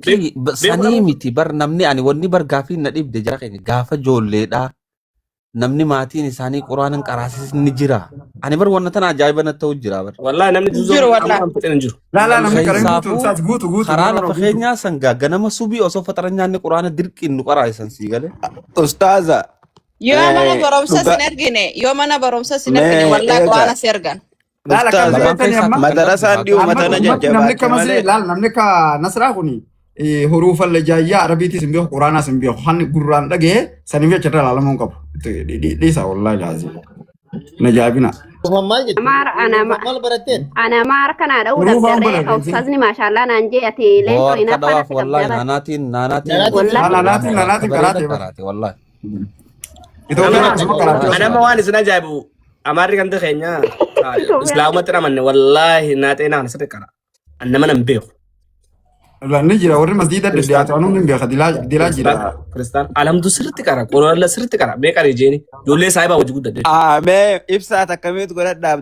Lakki Beeku sanii dhabuu. miti bar namni ani wanni bar gaafii na dhibde jara keenya gaafa ijoolleedha. Namni maatiin isaanii quraana hin qaraasisin ni jira. Ani bar wanna tana ajaa'iba natti ta'u jira bar. Wallaahi namni Hin juzuu jiru amma wallaahi. kan fixeen hin jiru. Laa laa namni qareen guutu Keessaafuu ustaas guutu guutu karaa no no lafa guutu. keenyaa san gaa ganama subii osoo faxara nyaanni quraana dirqiin nu qaraasisan sii galee. Ustaaza Yoo mana barumsa dhuga sin ergine, yoo mana barumsa sin ergine mee wallaahi eega quraana si ergan. Laal akkam ustaaza Lamaan beektanii keessaa amma takka hin qabdu madarasaan haa dhiyuma amma tana ummatti namni jajjabaatte akka masrii malee laal namni akka nasraa kuni huruufa lajaayyaa arabiitis hin beeku quraanaas hin beeku kan gurraan dhagee saniif jecha irra laalamuu hin qabu. Dhiisa wallaahi laazim. Na jaabina. Ufan maal jette? Amaara ana Ufan maal baratteen? ana amaara kana dha'uu Huruufaan dhabdarree baradhe. ustaazni maashaallah naan jee ati Boo leencoo harka hinaaffaa dhawaaf natti wallaahi qabdaa bara. naanaatiin naanaatiin Nanaatiin Wallaahi Laal quraana nanaatiin nanaatiin harka bareeda qaraatee bara. qaraate wallaahi. Itoophiyaan Nama akkasuma qaraatee anama osoo. waan isin ajaa'ibu amaarri kan keenya Itoophiyaa islaamumatti hin amanne wallaahi naaxeenaa kana sirri qara. An nama nan beeku. Ni jira warri masjiida Kiristaan deddeebi'atu anuun hin beeka dilaa dilaa jira. kiristaan kiristaan alhamdu sirritti qara quraana sirritti qara mee qara jeeni ijoollee saayibaa wajji guddadhe. Ah, mee ibsaa takkamiit godhadhaaf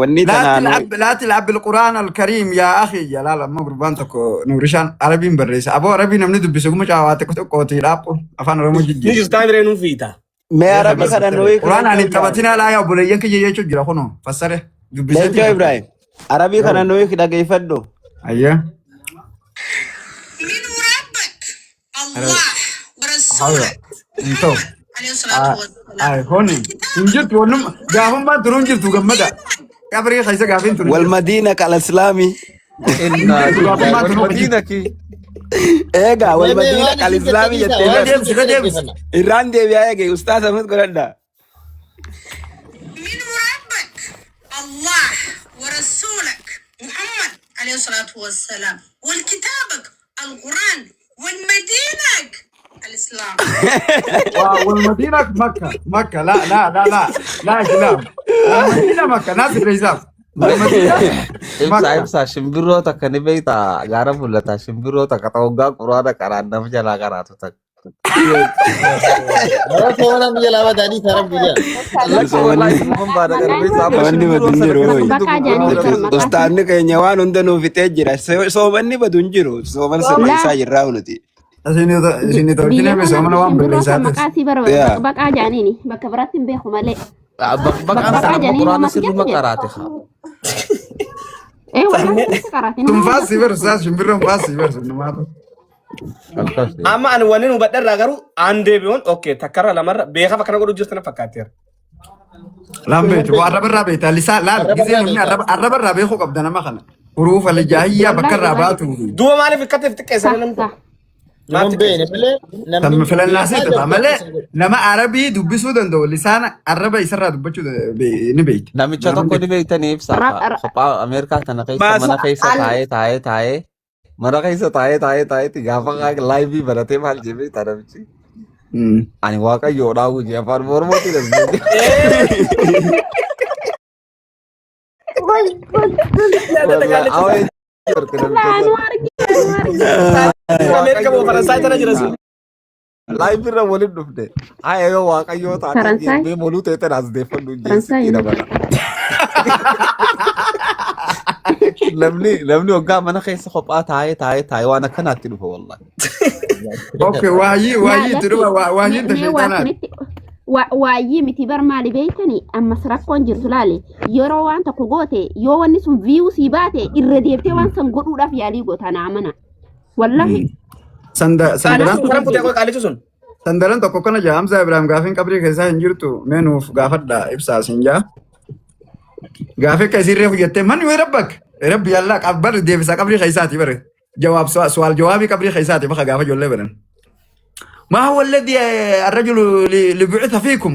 wanni لا tanaanu تلعب لا تلعب بالقرآن الكريم يا أخي يا لا لا ما قربان تكو نورشان عربي بريس أبو عربي نمني دبسو ما شاوات كتو كوتي رابو أفان رمو Ni جدي jirtaa biree nuun fiita. mee arabii kana nuu hiiki قرآن عن Leencoo Ibrahim. التبتنا لا يا أبو لينك يجي جرا خنو فسره دبستي Leencoo Ibrahim arabii kana nuu hiiki dhageeffadhu. أيه من ربك الله هذا ورسولك انتو محمد عليه الصلاة والسلام آه هوني إنجلت ونم قافن ما ترون جلتو قمدا قبري خيسة قافين ترون جلتو Walmadiina kal-islaamii. Innaa إنجلتو قافن lillahi ما wal ترون جلتو madiina ki. Eegaa Mee mee walmadiina waan isin jettan kal-islaamii dhiisaa jettee waan bar isin deebisi jettan deebisi dhaggeeffanna. irraan deebi'aa eege ustaaza mut godhadha. من ربك الله ورسولك محمد عليه الصلاة والسلام والكتابك القرآن والمدينك الإسلام والمدينة مكة مكة لا لا لا لا لا إسلام والمدينة مكة ناس الإسلام والمدينة Ibsaa مكة ibsaa shimbirroo takka ni beektaa gaara mul'ata shimbirroo takka ta'uu quraana qaraan nama jalaa qaraatu takka. Yeroo soomana biyya lama ta'anii sarara biyya. Lakki Somanni wallaahi simuman baada maqaa kana beektaa amma somanni badu shimbirroo hin sana jiru akkasitti hooyi. baqbaqaa dogoggoruu jedhanii jira bara maqaa Ustaanni keenya waan hunda nuuf fixee jira. Soomanni badu hin jiru. Sooman laa sirreessaa jirraa nuti. Isin biyya tolchine kanatti misoomana waan shimbirroo san balleessaa maqaa isii bara Yaa. baqbaqaa jedhaniini bakka biraatti hin beeku malee Baqbaqaan baqbaqaa san amma jedhanii quraana namatti sirruma jettu jedha qaraate haa. ee wallaahi sirriitti qaraate Tun nama faasii hundatti bar ustaas shimbirroon faasii bar sun namaatu. Akkas. Amma ani wanni nu badharraa garuu aan deebi'uun okay takkarra lamarra beekaaf akkana godhu jirtu na fakkaatteera. Laan beektu waa arraba irraa beekta lisaa laal Arraba gisee irraa namni beekta. arraba arraba irraa beekuu qabda nama kana. Huruufa lijaahiyyaa bakka wallaahi irraa dhugaa baatu. jette Duuba maaliif akkatti xiqqeessanii sa namni sa kun? Maaf Nama hin beekne xiqqeessan? malee namni Tan filannaa beekaa seeta jirtu malee akka isin godhu. nama arabii dubbisuu danda'u lisaana arraba isarraa dubbachuu ni beekti. Namicha Nama tokko ni beektu. beektanii ibsaa ra ka ra kophaa Ameerikaa tana keessa Baas mana keessa al taa'ee taa'ee taa'ee mana keessa taa'ee taa'ee taa'eetti gaafa laayivii baratee maal jee beektaa namichi. Ani waaqayyoodhaa hojii afaan Oromootiin as beekte. Yaadata Wallahi kaalicha awee sana. jorte namicha anu sana. arge anu arge Ameerika moo Faransaay tana jira sun. Laayivii irra waliin dhufne. Haa yoo waaqayyoo taatee Faransaay jeemee moluu ta'e as deeffadhu jeessi Faransaay dhiira bana. Namni waggaa mana keessa kophaa taa'ee taa'ee taa'ee waan akkanaatti dhufa wallahi. Okay, waayii laa waayii itti lakki dhufa waayiin ta mee waa sheexanaati. sinitti waayyii miti bar maali beektani ammas rakkoon jirtu laale yeroo waan tokko goote yoo wanni sun viyuu sii baate irra deebitee waan san godhuudhaaf yaalii goota naa amana wallahi Sanda Qaalichi sandalaan sun kanan kutee qoy qaalichi sun. sandalaan tokko kana jaa Hamzaa Ibrahim gaafiin qabrii keessaa hin jirtu mee nuuf gaafadha ibsaa siin jaa. Gaafii akka isin reefu jettee manni wayii rabbak rabbi yallaa qabbar deebisaa qabrii keessaati bare jawaab su'aal jawaabii qabrii keessaati bakka gaafa ijoollee baran. ما هو الذي الرجل اللي بعث فيكم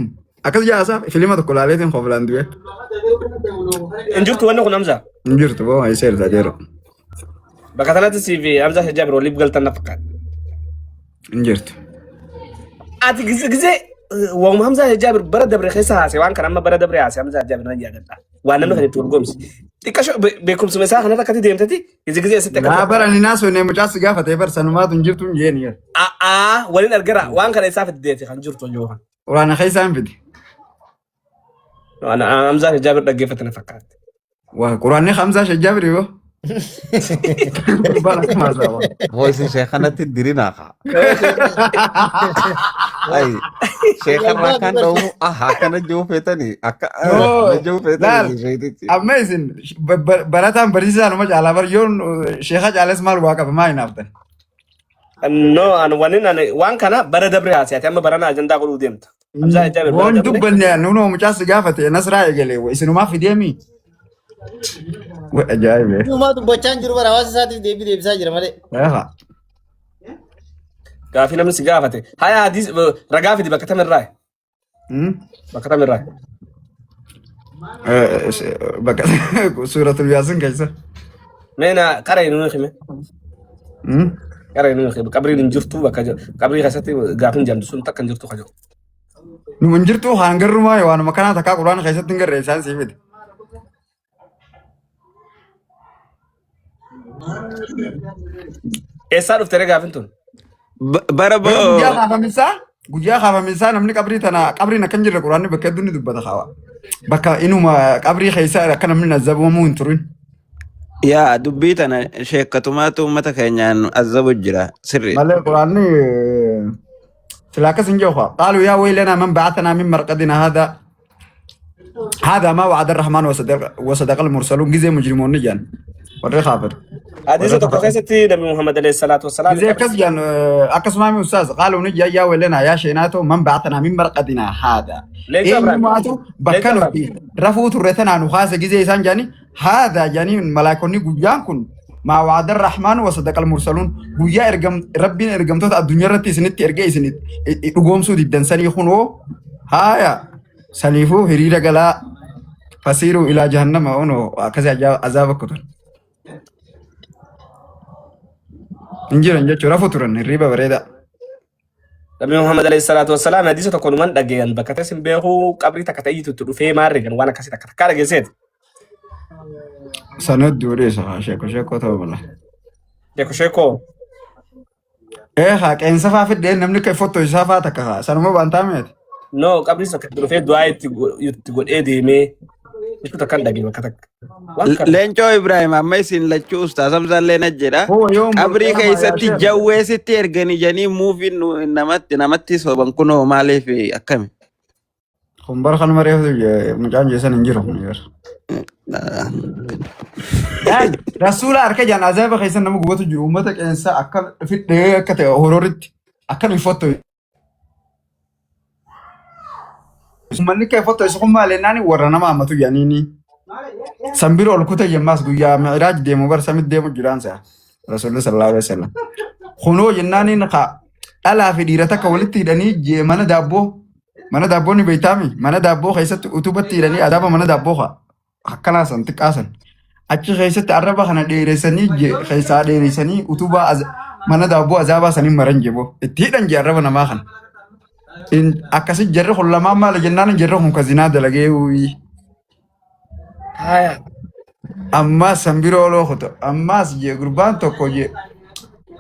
akkas jaasaa filima tokko laaleetiin koflaan du'e. Hin jirtu wanni kun Hamza. Hin jirtu boo isa irraa jeera. Bakka kanatti sii fi Hamza Jaabir waliif galtan na fakkaata. Hin jirtu. Ati gize gize waanuma Hamza Jaabir bara dabre keessa haase waan kana amma bara dabre haase Hamza Jaabir nan yaadadha. Waan namni kan itti wal goomsi. Xiqqasho beekumsuma isaa kanarra akkatti deemteti gize gize asitti Laa akkatti. bara ni naasoo ne mucaas gaafatee bar sanumaatu hin jirtu hin jeeni. A'aa waliin argara waan kana isaa fiddeeti kan jirtu yoo kan. Waraana keessaa hin fide. Waan Hamza Jaabir dhaggeeffate na fakkaata. Waa quraanni Hamzaa Shajjaabiri boo. Gurbaan akkuma haasawaa. Voice sheekanatti dirinaa kaa. Ay, sheekarraa kan dha'u ah akkana jiru feetanii akka No, akkana jiru laal feetanii sheetichi. amma isin barataan barsiisaa numa caalaa bar yoon sheeka caales maal waa qaba maa hinaaftan. No, ani wanni ani waan kana bara dabre haasa'ate amma barana ajandaa godhuu deemta. Hamzaa Jaabir bara Waan dabre. dubbanne nunoo mucaas gaafate nasraa eegale isinumaa fideemi. Ajaa'ibe. Numaa dubbachaa hin jiru bara hawaasa isaatiif deebii deebisaa jira malee. Eegaa. Gaafii namni si gaafate. Haya hadiis ragaa fidi bakka tamirraa. Bakka tamirraa. Bakka suuratul yaasin keessa. Mee na qara inni hime. Qara inni hime. Qabriin hin jirtu bakka jiru. Qabrii keessatti gaafiin jamtu sun takka hin jirtu ka jiru. Numa hin jirtu hangarrumaa waanuma kanaa takkaa quraana keessatti hin garree isaan sii fide. Eessaa dhufte ree gaafiin tun? Bara Bara boo guyyaa kaafamisaa guyyaa kaafamisaa namni qabrii tana qabriin akka hin jirre quraanni bakka hedduu ni dubbata kaawa. Bakka inuma qabrii keessa akka namni nazabamuu hin turin. Yaa dubbii tana sheekkatumaatu uummata keenyaan azabu jira sirri. Malee quraanni sila akkas hin jiru. Qaaluu yaa waylanaa man ba'athanaa min marqadina haadaa هذا ما وعد الرحمن وصدق المرسلون جزء مجرمون جان warri kaafir Hadiisa tokko keessatti Nabi Muhammad alayhi salaatu wassalaam ጊዜ akkas jaan akkasuma mi ustaaz qaaluu ni jaa yaa weelena yaa sheenaato man ba'athanaa min marqadinaa haada Leenca Ibrahim. eenyumaatu bakka Leenca nuti rafuu turre tanaa nu kaase gizee isaan jaani haada jaanii malaayikonni guyyaan kun maa wa'ada rahmaan wa sadaqa almursaluun guyyaa ergam rabbiin ergamtoota addunyaa irratti isinitti ergee isin dhugoomsuu diddan sanii kunoo haaya saniifuu hiriira galaa fasiiruu ilaa jahannama onoo akkasii azaaba kutan hin jiran jechuudha rafuu turan hirriiba bareedaa. Nabi Muhammad alayhi salaatu wassalaam hadiisa tokko numan dhagayan bakka ta'es hin beeku qabrii takka ta'e itti dhufee maarree gan waan akkasii takka takkaa dhageesseeti. Sanad duudheessa haa sheeko sheekoo ta'uu mala. Sheeko sheekoo Ee haa qeensa faa fidhee namni akka fottoo isaa faa takka haa sanuma waan taameeti. no qabrii takka itti dhufee du'aa itti godhee deemee jechuu takka hin dhagee bakka takka. Waan kana. Leencoo Ibrahim amma isin lachuu ustaaz Hamzaallee na jedha. Hoo yoo Qabrii keessatti jawwee sitti erganii janii muuviin namatti soban kunoo maaliif akkami? Kun bara kanuma reefu mucaan jeessan hin jiru kun yeroo. Rasuula harka jaan azaaba keessa nama gubatu jiru uummata qeensa akka fidhee akka ta'e hororitti akka nuyi fottoo. Uummanni kee fottoo isa kun maal jennaani warra nama hammatu jedhaniini. Sanbira ol kute jemmaas guyyaa mi'iraaj deemu bar samitti deemu jiraan se'a. Rasuulli sallallahu alaihi wasallam. Kunoo jennaaniin ka dhalaa fi dhiira takka walitti hidhanii mana daabboo mana daabboo ni beektaami mana daabboo keessatti utubatti hidhanii adaaba mana daabboo ka akkanaa san xiqqaa san achi keessatti arraba kana dheeressanii keessaa dheeressanii utubaa mana daabboo azaabaa saniin maran jeboo itti hidhan jee arraba namaa kana. Akkasi jarri kun lamaan maali jennaan jarri kun ka zinaa dalagee wuyii. Haya. Ammaas san biroo oloo kuta ammaas jee gurbaan tokko jee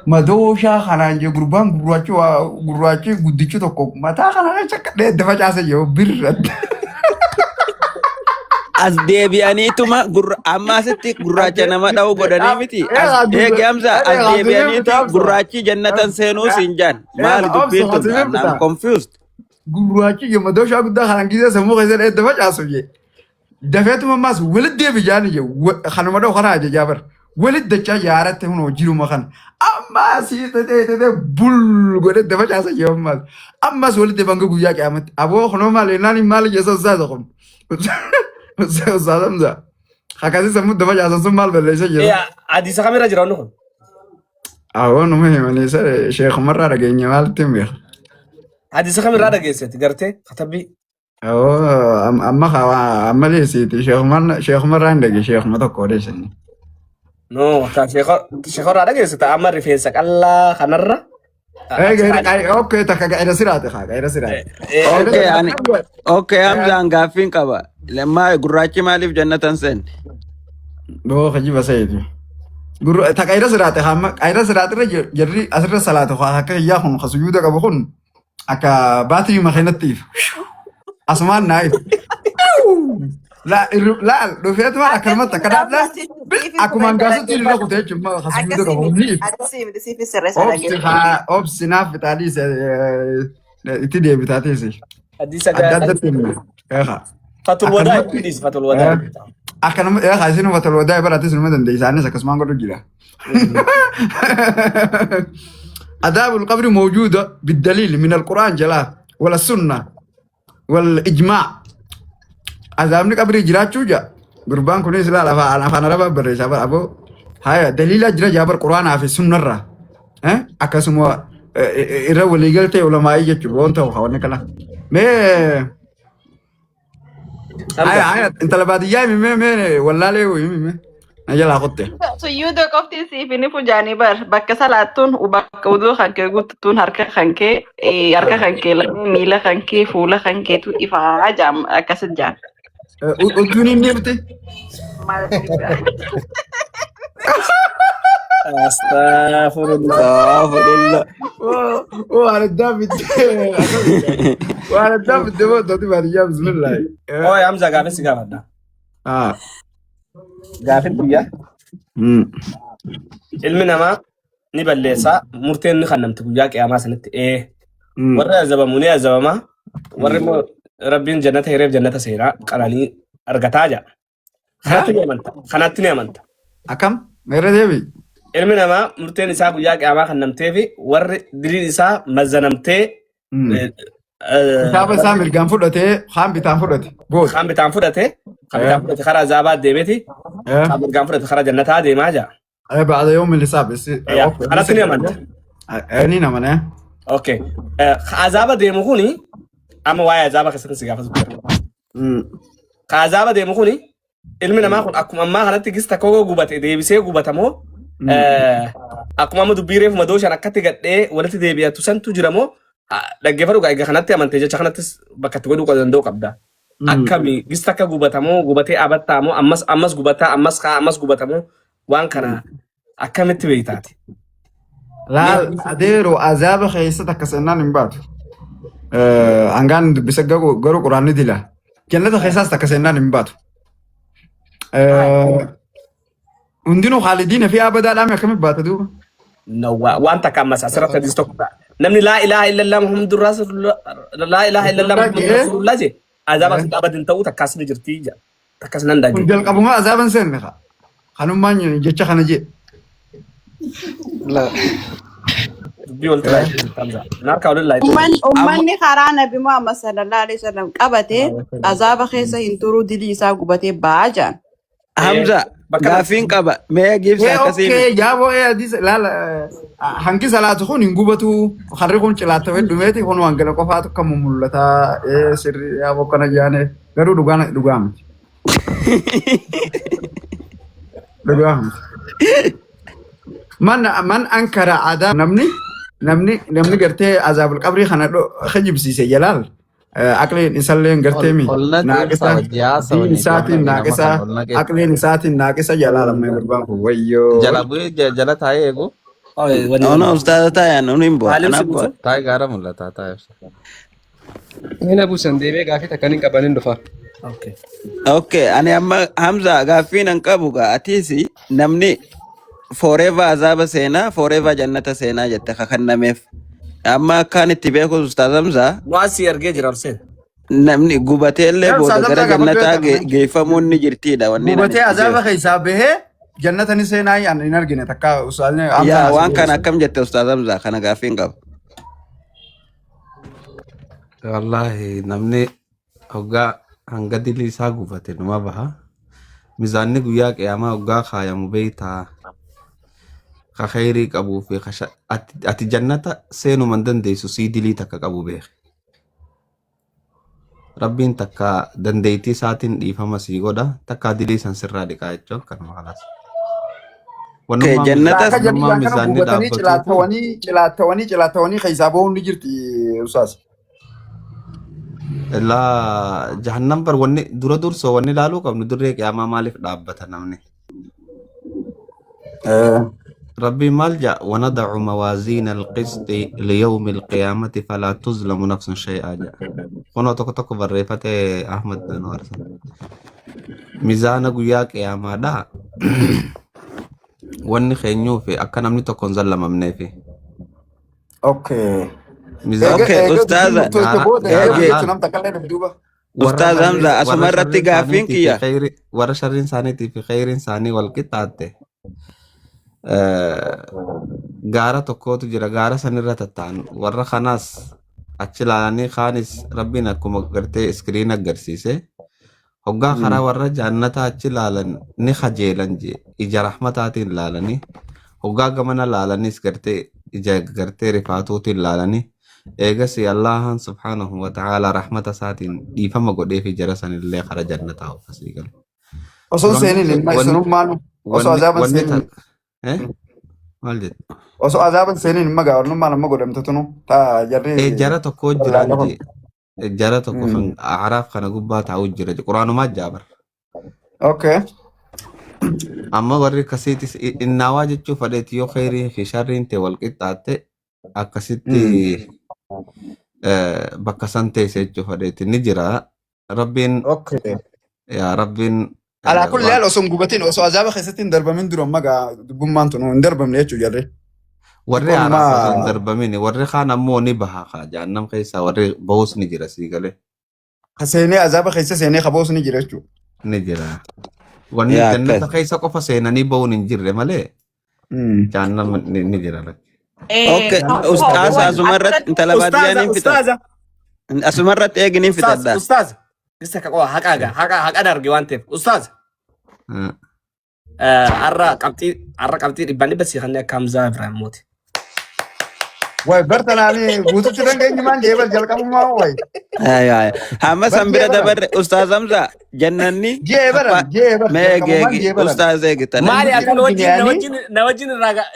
madooshaa kanaan jee gurbaan gurraachi waa gurraachi guddichi tokko mataa kana keessa akka dheedde facaase jee birratti. As deebi'aniituma amma asitti gurraacha nama dha'u godhanii miti. As eegi Hamza as deebi'aniiti gurraachi jannatan seenuu siin jaan. Maali dubbiin tun? I'm confused. Gurraachi jee madooshaa guddaa kanaan gisee sammuu keessa dheedde facaasu jee. Dafeetuma ammaas walitti deebi jaani jee kanuma dha'u kana ajajaa bara. Walitti dachaa yaaratti hunoo jiruma kana. Ammaas tetee tetee bul godhee dafa caasa jee ammaas. Ammaas walitti deebi hanga guyyaa qiyaamatti. Aboo kunoo maali naan maali jeessa ustaaza kun. Ustaaza Hamza. Akkasii sammuu dafa caasan sun maal balleessa jira. Hadiisa kamirra jira wanni kun? Aboo numa himanii sheekumarraa dhageenya maalitti hin beeku. Hadiisa kamirraa dhageesseti gartee katabbii. Aboo amma amma leessiiti sheekumarraa hin dhage sheekuma tokko odeessanii. No, ta sheekorraa dhageessita amma rifeensa qal'aa kanarra. Okay, takka gaa'ela siraate haa gaa'ela siraate. Okay, ani okay Hamzaan gaaffiin qaba. Lammaa gurraachi maaliif jannatan seenne? Boo kijiba sayitu. Gurra ta qaira siraate haa amma qaira siraate irra jarri asirra salaatu haa akka hiyyaa kun ka sujuuda qabu kun akka baatirii makiinatti ifa. Asumaan naa ifa. Laal dhufeetuma akkanumatti Akkasii akka dhaabdaa miti akkuma hangaasutti irra kutee jechuun kasujuuda qabu ni ifa. Akkasii miti siif sirreessa Obsi dhaggeeffadhu. haa obsi naaf fixaadhiis itti deebitaatis Hadiisa adda addatti himne. Eegaa. Fatul wadaa Akkanumatti dhiis fatul wadaa. akkanuma eegaa isin fatul wadaa baratis numa dandeessaanis akkasumaan godhu jira. عذاب القبر موجودة بالدليل من القرآن جلا ولا السنة والإجماع عذابni qabrii jiraachuu jaa gurbaan kunis laal afaan afaan arabaa barreessaa bara aboo haya daliila jira jaa bar quraanaa fi sunnarraa eh akkasuma irra waliigaltee ulamaa'ii jechuudha waan ta'u hawanni kana mee haya haya intala baadiyyaa himi mee mee wallaalee himi mee na jalaa qotte Suyyuuda qofti siif ni fujaanii bar bakka salaattuun bakka uduu kan kee guutuun harka kan kee harka kan kee lamee miila kan kee fuula kan keetu ifaa jaam akkasit jaam. Udduun inni himti Astaghfirullah. Astaghfirullah. Waan addaa fidde waan addaa fidde booddati baadiyyaa bismillah. Ooy Hamza gaafin si gaafadha. Ah. Gaafin guyyaa ilmi namaa ni balleessaa murteen ni kannamti guyyaa qiyaamaa sanitti ee warri azabamu ni azabama warri immoo rabbiin jannata hireef jannata seenaa qananii argataa jira. Kanatti ni amanta. Kanatti ni amanta. Akkam? Meerra deebi. Ilmi namaa murteen isaa guyyaa qiyaamaa kannamtee fi warri diliin isaa mazanamtee Kitaaba isaa mirgaan fudhatee kaan bitaan fudhate. Booda. kan bitaan fudhate kan bitaan fudhate karaa azaabaa deemeti kan mirgaan fudhate karaa jannataa deemaa jira. بعد يوم الحساب Kanatti ni amanta. Ni amana. Okay. Azaaba deemu kuni amma waa'ee azaaba keessatti si gaafatu jira. Ka azaaba deemu kuni ilmi namaa kun akkuma ammaa kanatti gista koo gubate deebisee gubatamoo akkuma amma dubbii reefu madooshaan akkatti gadhee walitti deebi'atu santu jira moo dhaggeeffadhu egaa kanatti amantee jecha kanattis bakka itti godhuu danda'u qabda. Akkami gista akka gubatamoo gubatee abattaa moo ammas ammas gubataa ammas kaa ammas gubatamoo waan kana akkamitti beektaati? Laal adeero azaaba keessa takka seenaan hin baatu. Hangaan dubbisa garuu quraanni dila. Jannata keessaas takka seenaan hin baatu. Hundinuu khaalidiina fi abadaadhaan akkamitti baata duuba? No, waan takka ammas asirratti hadiis tokko ta'a. Namni laa ilaaha illallah Muhammadur Rasulullah laa ilaaha illallah Muhammadur Rasulullah je azaaba asitti abadin ta'uu takkaas ni jirti jedha. Takkas nan Kun dhagge. jalqabuma azaaban seenne kaa. Kanummaan jecha kana jee. Dubbii walitti laayitee Hamza. Naarkaa walitti laayitee. Ummanni karaa Nabi Muhammad sallallahu alaihi wasallam qabate azaaba keessa hin turuu dilii isaa gubatee ba'aa jaan. Hamza Bakka gaaffiin qaba. Mee gibsa akkasii Okay, miti. jaaboo ee hadiisa laala hangi salaatu kun hin gubatu harri kun cilaattawee dhumeeti kun waan gala qofaatu akka mul'ataa ee sirri yaaboo kana jaane garuu dhugaan dhugaa miti. Dhugaa miti. Man man ankara aadaa namni namni namni gartee azaabul qabrii kana kijibsiise jalaal aqliin isallee gartee mi Ol naqee naaqisa ibsa wajji diin haasawanii isaatiin nama naaqisa kana ol naqee aqliin isaatiin naaqisa jalaal amma gurbaan kun wayyoo. jala bu'ee jala taa'ee eegu No, no, ustaaza taa'an nuun hin bu'a. Maalim si Anaaf bu'a. buusu? taa'ee gaara mul'ata taa'ee ibsa. Mina buusan deemee gaafii takka hin qaban hin dhufa. Okay. Okay, ani amma Hamza gaaffiin an qabu gaa atiis namni forever azaaba seenaa forever jannata seenaa jette kakannameef. Amma akkaan itti beeku ustaaz Hamza Nu asii argee jira Hussein. namni gubateellee Yaa booda ustaaz gara Hamzaa gaafadhu jannataa eegalu. geeffamuun ni jirtiidha wanni ani Gubatee itti azaaba beeku. keessaa bahee jannata ni seenaa ani hin argine takka ustaazni Hamzaan Yaa asii waan kana deebise. akkam jette ustaaz Hamza kana gaaffiin qaba. Wallaahi namni hoggaa hanga dilii isaa gubate numa baha. Mizaanni guyyaa qiyaamaa hoggaa kaayamu beektaa ka khayrii qabuu fi ka ati jannata seenuma hin dandeessu sii dilii takka qabu beeke. Rabbiin takka dandeettii isaatiin dhiifama sii godha takka dilii san sirraa dhiqaa jechuun kanuma kalaas. Okay, Wannummaan jannatas Akka jarri wannummaan kana mizaanni gubatanii dhaabbatuufu cilaattawanii cilaattawanii cilaattawanii keessaa bahuun ni jirti ustaaz. Laa jahannam bar wanni dura dursoo wanni ilaaluu qabnu dirree qiyaamaa maaliif dhaabbata namni? Rabbiin maal jedha? Wanadacu mawaasiina alqisxi liyawmi alqiyaamati falaa tuzlamu nafsun shay'aa jedha. Kunoo tokko tokko barreeffate Ahmad Anwar. Mizaana guyyaa qiyaamaadha. Wanni keenyuufi akka namni tokko hin zallamamneefi. Okay. Mizaana Eega Okay, eega dubbiin ustaaza. murtooyte gaara booda gaara eega Eegi jechuun laal nam takka illee dubduuba. warra Ustaaz sharriin Hamza warra asuma irratti sharriin gaaffiin isaaniitii fi kiyya. kheyri warra sharriin isaaniitii fi kheyriin isaanii wal qixxaatte gaara tokkotu jira gaara sanirra tatta'an warra kanaas achi ilaalanii kaanis rabbiin akkuma gartee iskiriin agarsiise hoggaa karaa warra jaannataa achi ilaalan ni kajeelan jee ija rahmataatiin ilaalanii hoggaa gamana ilaalanis gartee ija gartee rifaatuutiin ilaalanii eegas Allahan subhaanahu wa ta'ala rahmata isaatiin dhiifama godheefi jara sanillee kara jannataa oofasii galu. Osoo hin Wanni seeniin ilma wanni isinummaan osoo wanni azaaban wanni seeniin ta eh maal jette? osoo azaaban seeniin ilma gaa ornummaan amma godhamte tunu taa jarri Eh jara tokko warra jiraan lafa. jee jara tokko kan araaf kana gubbaa taa'u jira quraanumaa jaabar. Okay. Amma warri akkasiitis innaawaa jechuu fadheeti yoo kheyrii fi sharriin ta'e wal qixxaatte akkasitti bakka san teesse jechuu fadheeti ni jira. Rabbiin Okay. yaa rabbiin Alaa kulli waan haal osoo hin gubatin osoo azaaba keessatti hin darbamin dura amma gaa dubbummaan tun hin darbamne jechuu jarri. warri Xiqqoon araaf osoo hin maa darbamin warri kaan ammoo ni baha kaa jahannam keessaa warri bahus ni jira sii galee seenee azaaba keessa seenee kaboos ni jira jechuudha. ni jira. Wanni Yaa jannata akkas. keessa qofa seenanii bahuun hin jirre malee jahannam ni jira lakki. Okay, ustaaza asuma irratti intala baadiyyaa Ustaaza, niin fixadha. ustaaza, Asuma irratti eegi niin ustaaza, fixadha. ustaaza. Isa ka qofa haqa haqa haqa haqa darge waan ta'eef. Ustaaza. Har'a qabxii dhibbaan dhibba si kanneen akka Hamzaa Ibrahim Mooti. Way bartanaani guututti dandeenyu maan jee bar jalqabummaa way. Ay, ay. Hamma Bar san jee bira baran. dabarre ustaaz Hamza jannanni Jee baran kappa jee bar mee eegi jalqabummaan eegi jee baran. ustaaz eegi tana. Maali Namni ati na wajjin na argine ani wajjin na wajjin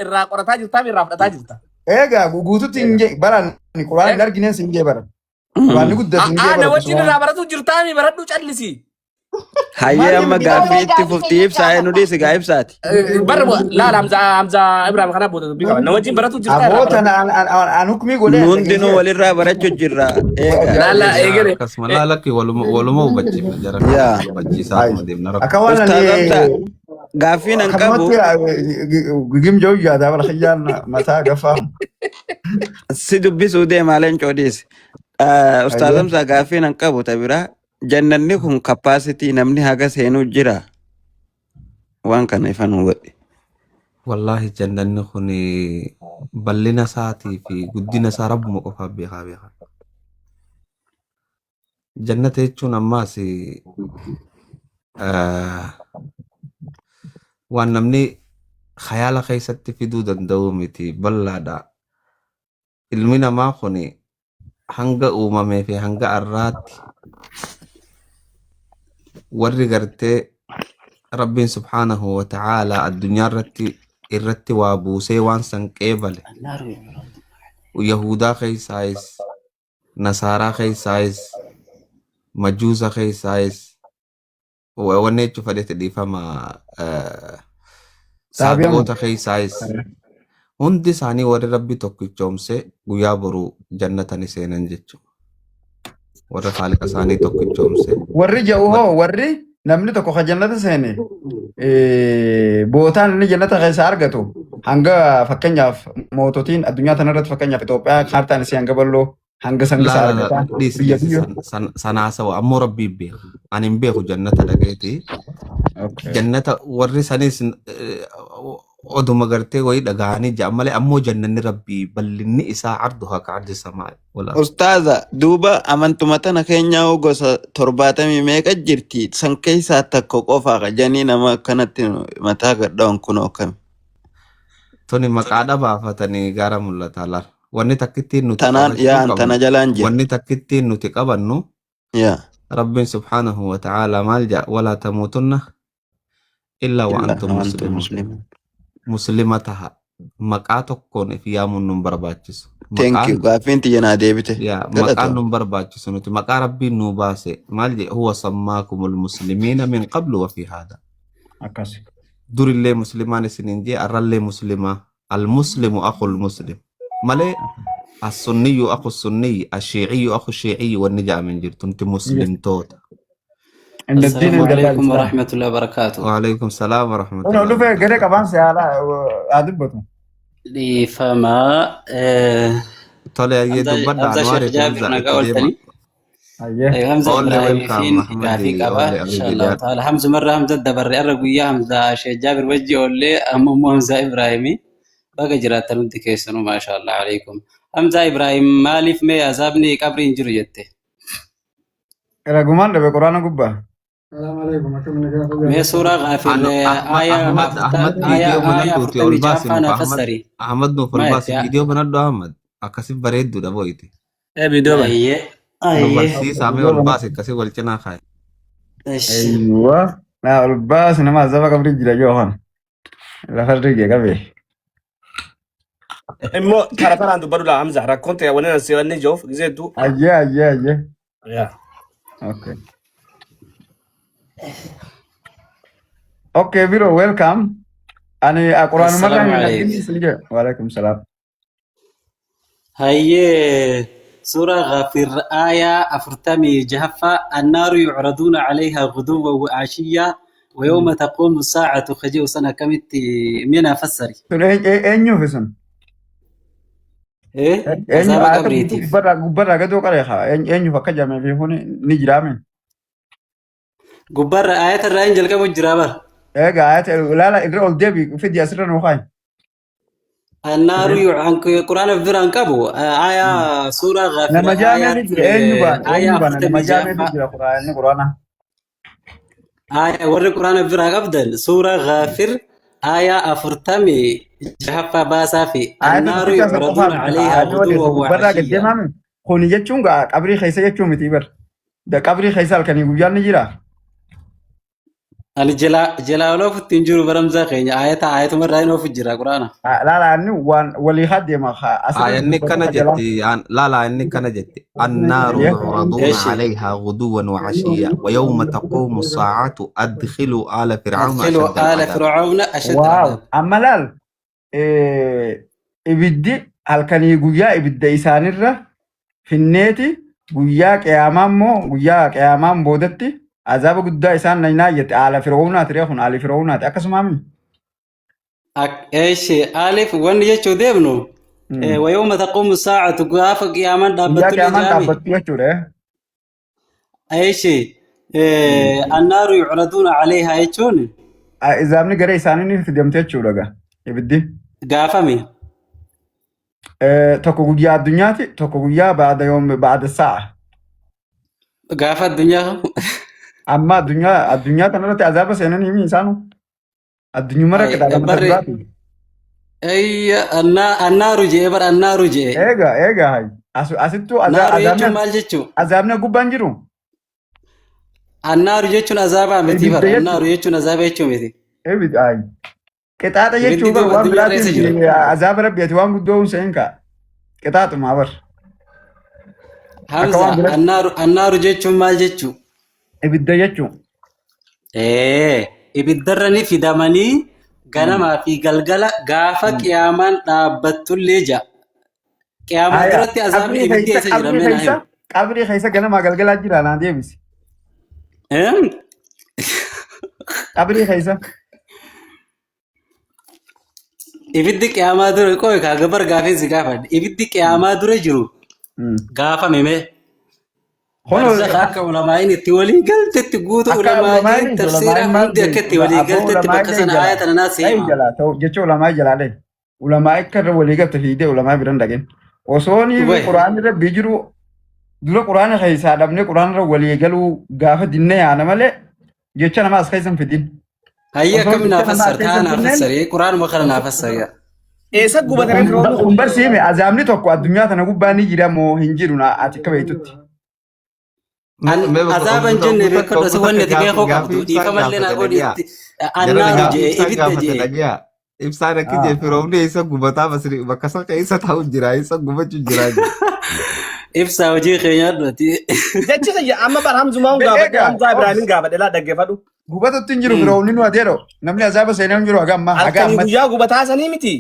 irraa qorataa jirtaa fi irraa fudhataa jirta? eegaa guututti hin jee baran quraan hin argineen sin jee baran. Quraanni guddatu hin jee Aa na baran wajjin asumaan. irraa baratu jirtaa mi baradhu callisi. Hayyee Maal amma jee gaaffii Ijoollee itti gaaffii fufti keenya ibsaa nu gaafadha. dhiisi gaa ibsaati. Bar laala Hamzaa Ibrahim kana booda dubbii qaba. Na wajjin baratu jirtaa Aboo irraa baradhu. tana an hukmii godhee Nu an hundinuu dhageessee. walirraa barachuu jirra eegaa. Laala Yaa eegale. akkasuma laalakki waluma hubachiifna jara kana Yaa. hubachiisaa Ay akkuma deemna rakkoo. akka waan Ustaaz ani Hamza gaaffiin an qabu akkanumatti gimjoo yaadaa bara kiyyaan mataa gafaa. si dubbisuu deemaa leencoo dhiisi. Ustaaz Ayyee. Hamza gaaffiin an qabu ta biraa jannanni kun kappaasitii namni haga seenuu jira waan kana ifa nu godhi. Wallaahi jannanni kun bal'ina isaatii fi guddina isaa rabbuma qofaaf beekaa beeka. Jannata jechuun ammaas waan namni khayaala keessatti fiduu danda'u miti bal'aadha. Ilmi namaa kun hanga uumamee fi hanga arraatti warri gartee Rabbiin subhaanahu wa ta'aalaa addunyaa irratti waa buusee waan san qeebale Yahudaa keessaayis Nasaaraa keessaayis Majuusa keessaayis wanni jechuu fedhetti dhiifama Saabiyamu. saabi'oota keessaayis hundi isaanii warri Rabbi tokkichoomse guyyaa boruu jannata ni seenan jechuudha. Warra haaliqa isaanii tokkichoomse. Warri ja'u hoo warri namni tokko ka jannata seene bootaan inni jannata keessa argatu hanga fakkeenyaaf moototiin addunyaa tanarratti fakkeenyaaf Itoophiyaa kaartaan isii hanga bal'oo hanga san Laa isaa laa laa argata dhiisi biyya dhiisi biyya. san haasawa ammoo Rabbii beeka. Ani hin beeku jannata dhaqeeti. Okay. Jannata warri sanis oduma gartee wayii dhagahanii ja'an malee ammoo jannanni Rabbii bal'inni isaa arduhaa ka ardi samaa wal ardi. Ustaaza duuba amantuma tana keenyaa hoo gosa 70 meeqa jirti san keessaa takka qofa janii nama akkanatti mataa gadhawan kunoo akkami. Tuni maqaadha baafatanii gara mul'ata laal. Wanni takkittiin nuti Tanaan qabachuu yaan tana qabnu jalaan jira. wanni takkittiin nuti qabannu Yaa. Rabbiin subhaanahu wa ta'ala maal jedha walaa tamuutunna illaa wa Illaa antum wa antum muslimuun. muslimuun. Muslima taha. Maqaa tokkoon if yaamuun nun barbaachisu. Thank you. Maqaan Gaaffiin tiyya naa deebite. yaa maqaan Galatoom. nun barbaachisu nuti maqaa Rabbiin nuu baase maal jedhe huwa sammaakumul muslimiina min qablu wa fi haada. Akkas. Durillee muslimaan isiniin jee arrallee muslimaa Al-muslimu akhul muslim malee as-sunniyyu akhu sunniyyi ash-shiiciyyu akhu shiiciyyi wanni ja'ame hin jirtu nuti muslimtoota. Inna diina Assalaamu inda Allahi alaikum Islaam. warahmatullahi wabarakatuh. Waalaikum salaam Kun warahmatullahi dhufee garee wabarakatuh. qabaan si haala haa dubbatu. Dhiifama. Tole ayyee Hamza dubbadha Hamza Sheekh Anwaariif Jaabir Hamza nagaa itti deema. ooltanii. Ayyee. Hamza Olle Ibraahimii welcome fiin Ahmad gaafii qaba. olle Insha Abiy Allahu ta'ala. Hamzumarra Hamza dabarre arra guyyaa Hamza Sheekh Jaabir wajji oollee amma immoo Hamza Ibraahimii baga jiraattan hundi keessanuu maasha Allah alaikum. Hamza Ibraahim maaliif mee azaabni qabrii hin jiru jette? Ragumaan dhabe quraana gubbaa. Mee suuraa Ghaafir Anu Ahmad aayaa Ahmad Ahmad aayaa viidiyoo aayaa banadhuuti ol afurtamii baasi ja'affaa nuuf naa Ahmad fassari. Ahmad nuuf ol Maa baasi jette? viidiyoo banadhu Ahmad akkasi bareedduudha boo'ite. Ee viidiyoo bana. Ayyee Nu ayyee. barsiisaa mee Viidiyoo ol banadhu. baasi akkasi wal cinaa kaaye. Ishi. Aywa. Naa ol baasi nama azaba qabri jira yoo kana. Lafa rigee qabe. Immoo tara taraan dubbadhu laa Hamza rakkoon ta'e wani nasi wanni joof gisee hedduu. Ayyee ayyee ayyee. Yaa. Okay. Okay bro welcome. Ani quraanuma irraa Assalaamu hin alaikum. argin isin jedhe. Waalaikum salaam. Hayyee suuraa Ghaafir aayaa 46ffaa annaaru yucraduuna calayhaa guduwwan wa ashiyyaa wa yawma taquumu saacatu kaji'u sana akkamitti mina fassari. Sun eenyuuf sun? Eh Eenyu azaaba ayata guutuu qabriitiif. gubbarraa gubbarraa gadoo qaree haa eenyuuf akka jedhamee fi kun ni jiraame. Gubbaarra aayata irraa hin jalqabu jira bar. Egaa ayata ilaala irra ol deebi fidi asirra nuu kaayi. Annaaru quraana biraan qabu aayaa suuraa Ghaafir Nama jaameetu jira eenyu baana aayaa eenyu baana nama afurtamii jaameetu ja'affaa jira quraanni quraana. Aayaa warri quraana biraa qabdan suuraa Ghaafir aayaa 46ffaa baasaa fi Ayata annaaru tokkicha isa qofaa yucraduuna miti calayhaa ayatni odeessu guduwwan wa gubbarraa gad ashiyyaa. deemaame kuni jechuun gaa qabrii keessa jechuu miti bar. Da qabrii keessa halkanii guyyaan ni jira. Ani jalaa jalaa ol ofutti hin jiru baramsaa keenya ayata ayatuma irraa hin ofu jira quraana. Laala inni waan walii haa deema asirra Aayanni dubbatu kana ka jalaa. jetti laala inni kana jetti annaaru Ayyee. yucraduuna Eeshi calayhaa guduwwan wa ashiyya wa yawma taquumu saacatu adkhiluu aala fircauna adkhiluu ashadda aala alcadaab. fircauna ashadda Waaw alcadaab. amma laal ibiddi halkanii guyyaa ibidda isaanirra finneeti guyyaa qiyaamaa immoo guyyaa qiyaamaan boodatti azaaba guddaa isaan naynaa jette aala fir'aunaati ree kun aali fir'aunaati akkasumaami. Eeshi alif wanni jechuu deemnu wa yawma taquumu saacatu gaafa qiyaamaan Guyyaa dhaabbattullee qiyaamaan jaami. dhaabbattu jechuudha. Eeshi annaaru yucraduuna calayhaa jechuun Izaabni gara isaanii ni fidamte jechuudha gaa ibiddi. gaafame. Tokko guyyaa addunyaati tokko guyyaa baada yoom baada sa'a. Gaafa addunyaa Amma addunyaa addunyaa kanarratti azaaba seenan himi isaanu. Addunyummarra qixaadha barre duraati. ayya annaaru jee bar annaaru jee. Eega eega hay. Asittuu Naaru jechuun azaabni maal jechuu? azaabni gubbaan jiru. Annaaru jechuun azaabaa miti Ibidda bar. jechuudha. Annaaru jechuun azaaba jechuu miti. Ibidda hay. Qixaaxa Ibiddi jechuun bar duuba waan addunyaa irra biraatiin eessa jira? azaaba rabbi ati waan guddoo hin seen kaa. Qixaaxumaa bar. Akka Hamza waan biraatti annaaru annaaru jechuun maal jechuu? ibidda jechuun. Ee ibiddarra ni fidamanii ganamaa fi galgala gaafa qiyaamaan dhaabbattullee ja'a. Qiyaamaa Haya duratti azaabni qabrii ibiddi keessa eessa jira qabrii mee naa keessa himi. qabrii keessa ganamaa galgalaa jira naa deebisi. Em? Qabrii keessa. Ibiddi qiyaamaa dura qoy kaa gabar gaafii si gaafadhe. Ibiddi qiyaamaa dura jiru gaafame mee? Kun Barzakha akka ulamaa'iin itti walii galtetti guutuu akka ulamaa'iin ulamaa'iin tafsiiraa ulamaa'iin maal hundi akka itti walii abboo galtetti ulamaa'iin bakka sana jalaa aaya tana naa dhahi seema. jalaa ta'u jecha ulamaa'i jalaa dhahi ulamaa'i akka irra walii galte fiidee ulamaa'i biran dhaqin osoo ni Wayi. quraanni rabbii jiru dura quraana keessaa dhabnee quraana irra walii galuu gaafa dinne yaana malee jecha nama as keessa hin fidin Hayya osoo akkami naa jecha nama as fassar keessa taa hin naa finneen fassari quraanuma kana naa fassari. Eessa gubatanii firoomni kun kun? barsiime azaabni tokko addunyaa tana gubbaa ni jira moo hin jiru na ati akka beektutti. An Mee bakka azaaba hin obbo jenne obbo takka beekadhu obbo asi wanni takka ati beekuu gaafii qabdu gaafii ibsaan dhiifama illee naa gaafate godhi dhagiyaa. itti Jara annaaru gaafii jee ibsaan ibidda gaafate jee. dhagiyaa. Ibsaan akki jee firoomni eessa gubataa basri bakka san keessa taa'u jira eessa gubachuu jira jee. Ibsaa hojii keenyaa dhufti. Jechi kiyya amma bar Hamzumaan gaafadhe Egaa Hamzaa obs Ibraahimiin gaafadhe laa dhaggeeffadhu. Gubatatti hin jiru firoomni nu adeero namni azaaba seenee hin jiru haga ammaa haga Halkanii ammatti. guyyaa gubataa sanii miti.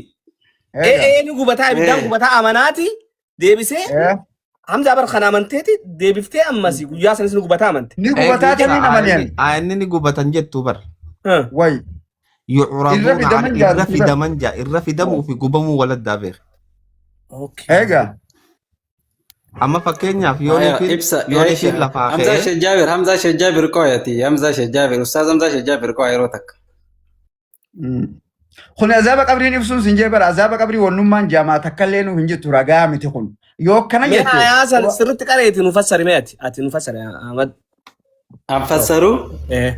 Ee Eega. ee ni gubataa ibiddaan gubataa amanaati deebisee Ee. Hamza bar kana amanteeti deebiftee ammas guyyaa sanis ni gubataa amante. Ni gubataa Eegicha tanii namaniyan. ayinni ni gubatan jettu bar. Way. Irra Yucraduuna ala fidaman irra jaartii bar. fidaman jaa irra fidamuu fi gubamuu waladdaa beeka. Okay. Eega. Amma fakkeenyaaf Aya, yooniifin ibsa yooniifin lafaa Hamza ka'ee Sheikh Jaabir, Hamza Sheikh Jaabir qoyati, Hamza Sheikh Jaabir, Ustaaz Hamza Sheikh Jaabir qoya yeroo takka. Kun azaaba qabriin ibsuun sin jee bara azaaba qabrii wannummaan jaamaa takka illee nuuf hin jirtu ragaa miti kun. Yoo akkana Mee jette ayaa san sirriitti qareeti nu fassari mee ati ati nu fassari Ahmad. An fassaru Eh.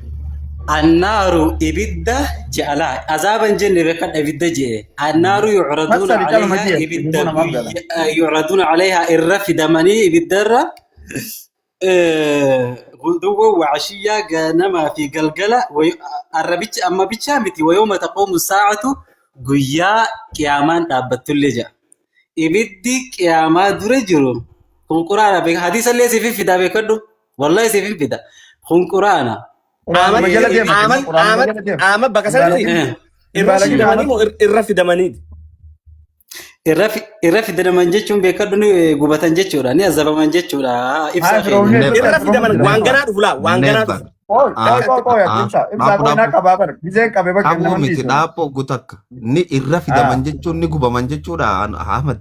annaaru ibidda je'alaa azaaba hin jenne beekadha ibidda je'e annaaru yucraduuna fassari caluma calayhaa jee ibidda ilmoo namaaf gala. guyyaa yucraduuna calayhaa irra fidamanii ibiddarra guduwwa wacashiyyaa ganamaa fi galgala arrabicha amma bichaa miti wayooma taquumu saacatu guyyaa qiyaamaan dhaabbattullee jedha. Ibiddi qiyaamaa dura jiru kun quraana beeka hadiisa illee siif hin fidaa beekadhu wallahi siif hin fida kun quraana. Quraanuma Ahmad jala deema Ahmad quraanuma Ahmad jala deema. Ahmad bakka Hin sanatti baalagin. Eh, Hin irra baalagin fidamanii Ahmad. moo irra fidamanii? Irra fidaman jechuun beekadhu ni gubatan jechuudha ni azabaman jechuudha Haa ibsaa keenya. firoomni Never. Irra hedduu fidaman jira. waan ganaa dhufu laa waan ganaa Never. dhufu. Qoy qoy qoy qoy Ah, ibsa ibsa dhaapu qoy naa dhaapu. qabaa bara gizeen qabe bakka Qabuu naman miti dhiisu. dhaaphoo gutakka. Ni irra Ah. fidaman jechuun ni gubaman jechuudha Ahmad.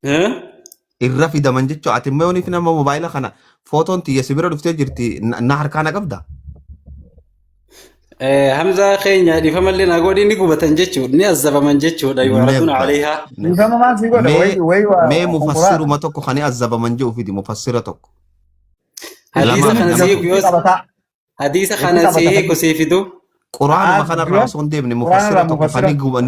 Eh? Irra fidaman jechuudha. Ati immoo yooniif nama mobaayila kana footoon tiyya si bira dhuftee jirti na harkaa na qabda. Hamzaa keenya dhiifamallee naa godhi ni gubatan jechuudha ni azabaman jechuudha yu'raduuna Never. alayhaa. Dhiifama maal sii godha Mee wayi wayi waa mee kun quraana. mufassiruma tokko kan azabaman jedhu fidi mufassira tokko. Hadiisa Lama kana nama sii tokko. yoos Qabataa. hadiisa Itti kana qabata sii hiiku sii fidu. Quraanuma Haa kanarraa dura osoo hin deemne quraana mufassira irraa tokko kan mufassira ni guba